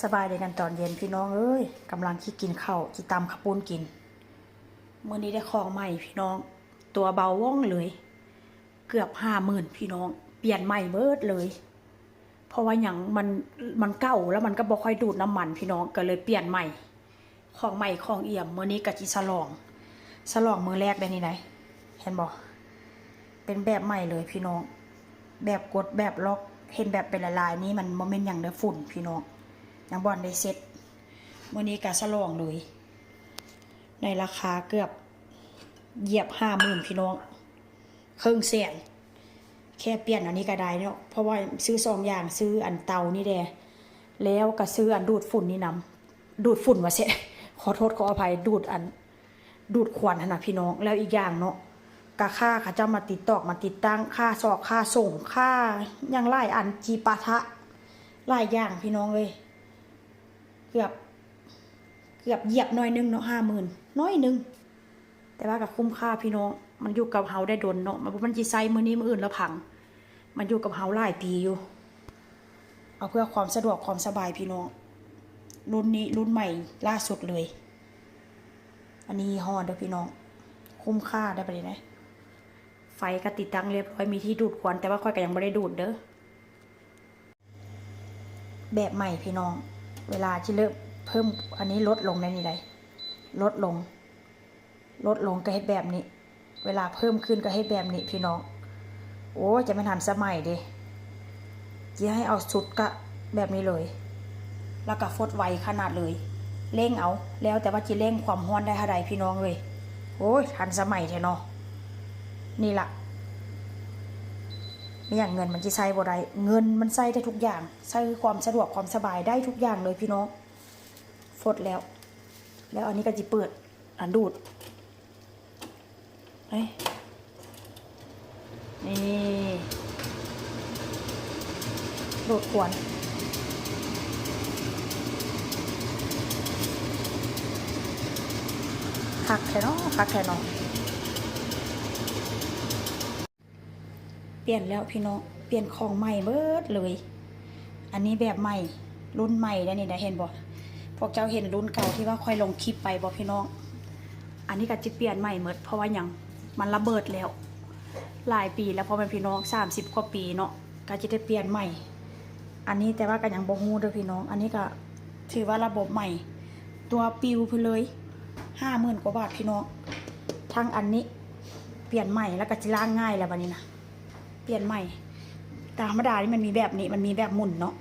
ສະບາຍດີກັນຕອນເຢັນພີ່ນ້ອງເອີຍ, ກຳລັງຊິກິນເຂົ້າ ຊິຕຳເຂົ້າປຸ້ນກິນ. ມື້ນີ້ໄດ້ຂອງໃໝ່ພີ່ນ້ອງ, ຕົວເບົາວ່ອງເລີຍ, ເກືອບຫ້າໝື່ນພີ່ນ້ອງ, ປ່ຽນໃໝ່ເບິດເລີຍ. ເພາະວ່າຫຍັງ ມັນ ມັນເກົ່າແລ້ວມັນກໍບໍ່ຄ່ອຍດູດນ້ຳມັນພີ່ນ້ອງ, ກໍເລີຍປ່ຽນໃໝ່. ຂອງໃໝ່ຂອງອຽມ, ມື້ນີ້ກໍຊິສະຫຼອງ ສະຫຼອງມື້ແລກໄດ໋ນີ້ໄດ໋, ເຫັນບໍ່? ເປັນແບບໃໝ່ເລີຍພີ່ນ້ອງ, ແບບກົດແບບລັອກ, ເຫັນແບບເປັນລາຍໆນີ້ ມັນບໍ່ແມ່ນຫຍັງເດີ ຝຸ່ນພີ່ນ້ອງ, ຍັງບໍ່ທັນໄດ້ເຊັດ. ມື້ນີ້ກໍສະຫຼອງເລີຍ ໃນລາຄາເກືອບ ຢຽບຫ້າໝື່ນພີ່ນ້ອງ, ເຄິ່ງແສນ. ແຄ່ປ່ຽນອັນນີ້ກໍໄດ້ເນາະ, ເພາະວ່າຊື້ສອງຢ່າງ, ຊື້ອັນເຕົານີ້ແດ່ ແລ້ວກໍຊື້ອັນດູດຝຸ່ນນີ້ນຳ. ດູດຝຸ່ນວ່າແຊະ, ຂໍໂທດຂໍອະໄພ, ດູດອັນ ດູດຄວັນຫັ້ນນະພີ່ນ້ອງ. ແລ້ວອີກຢ່າງເນາະ, ກະຄ່າເຂົາເຈົ້າມາຕິດຕອກມາຕິດຕັ້ງ, ຄ່າຊອກຄ່າສົ່ງ, ຄ່າຫຍັງຫຼາຍອັນ, ຈີປາທະ, ຫຼາຍຢ່າງພີ່ນ້ອງເອີຍ. ເກືອບ ເກືອບຢຽບໜ້ອຍໜຶ່ງເນາະ, ຫ້າໝື່ນ ໜ້ອຍໜຶ່ງ, ແຕ່ວ່າກໍຄຸ້ມຄ່າພີ່ນ້ອງ. ມັນຢູ່ກັບເຮົາໄດ້ດົນເນາະ, ມັນ ມັນຊິໃຊ້ມື້ນີ້ມື້ອື່ນລະພັງ, ມັນຢູ່ກັບເຮົາຫຼາຍປີຢູ່. ເອົາເພື່ອຄວາມສະດວກຄວາມສະບາຍພີ່ນ້ອງ. ລຸ້ນນີ້ລຸ້ນໃໝ່ລ່າສຸດເລີຍ, ອັນນີ້ຍີ່ຫໍ້ເດີພີ່ນ້ອງ, ຄຸ້ມຄ່າໄດ໋ປານນີ້ນະ. ໄຟກໍຕິດຕັ້ງລຽບຮ້ອຍ, ມີທີ່ດູດຄວັນ, ແຕ່ວ່າຂ້ອຍກໍຍັງບໍ່ໄດ້ດູດເດີ. ແບບໃໝ່ພີ່ນ້ອງ, ເວລາທີ່ເລີ່ມເພີ່ມອັນນີ້ ລົດລົງໄດ້ນີ້ໄດ໋, ລົດລົງ ລົດລົງກໍເຮັດແບບນີ້, ເວລາເພີ່ມຂຶ້ນກໍເຮັດແບບນີ້ພີ່ນ້ອງ. ໂອ້ຍ ຈະແມ່ນທັນສະໄໝເດ, ຊິໃຫ້ເອົາສຸດກະແບບນີ້ເລີຍ, ແລ້ວກະຟົດໄວຂະໜາດເລີຍ. ເລັ່ງເອົາ, ແລ້ວແຕ່ວ່າຊິເລັ່ງຄວາມຮ້ອນໄດ້ເທົ່າໃດພີ່ນ້ອງເອີຍ. ໂອ້ຍ ທັນສະໄໝແທ້ເນາະ. ນີ້ລະ ມີຫຍັງເງິນມັນຊິໃຊ້ບໍ່ໄດ້, ເງິນມັນໃຊ້ໄດ້ທຸກຢ່າງ, ໃຊ້ຄືຄວາມສະດວກຄວາມສະບາຍໄດ້ທຸກຢ່າງເລີຍພີ່ນ້ອງ. ຟົດແລ້ວ, ແລ້ວອັນນີ້ກໍຊິເປີດ ອັນດູດ ເອີຍ ນີ້ ດູດຄວັນ. ຄັກແທ້ເນາະ, ຄັກແທ້ເນາະ. ປ່ຽນແລ້ວພີ່ນ້ອງ, ປ່ຽນຂອງໃໝ່ເບິດເລີຍ. ອັນນີ້ແບບໃໝ່ ລຸ້ນໃໝ່ໄດ໋ນີ້ນະ, ເຫັນບໍ່? ພວກເຈົ້າເຫັນລຸ້ນເກົ່າທີ່ວ່າຂ້ອຍລົງຄລິບໄປບໍ່ພີ່ນ້ອງ? ອັນນີ້ກໍຈະປ່ຽນໃໝ່ໝົດ, ເພາະວ່າຫຍັງ? ມັນລະເບີດແລ້ວ ຫຼາຍປີແລ້ວ ພໍ່ແມ່ພີ່ນ້ອງ, ສາມສິບກວ່າປີເນາະ, ກໍຈະໄດ້ປ່ຽນໃໝ່. ອັນນີ້ແຕ່ວ່າກໍຍັງບໍ່ຮູ້ເດີພີ່ນ້ອງ, ອັນນີ້ກໍຖືວ່າລະບົບໃໝ່. ຕົວປິວພຸ້ນເລີຍ, ຫ້າໝື່ນກວ່າບາດພີ່ນ້ອງ. ທັງອັນນີ້ປ່ຽນໃໝ່ ແລ້ວກໍຊິລ້າງງ່າຍແລ້ວບັດນີ້ນະ, ປ່ຽນໃໝ່. ຕາມທຳມະດານີ້ມັນມີແບບນີ້, ມັນມີແບບໝຸນເນາະ,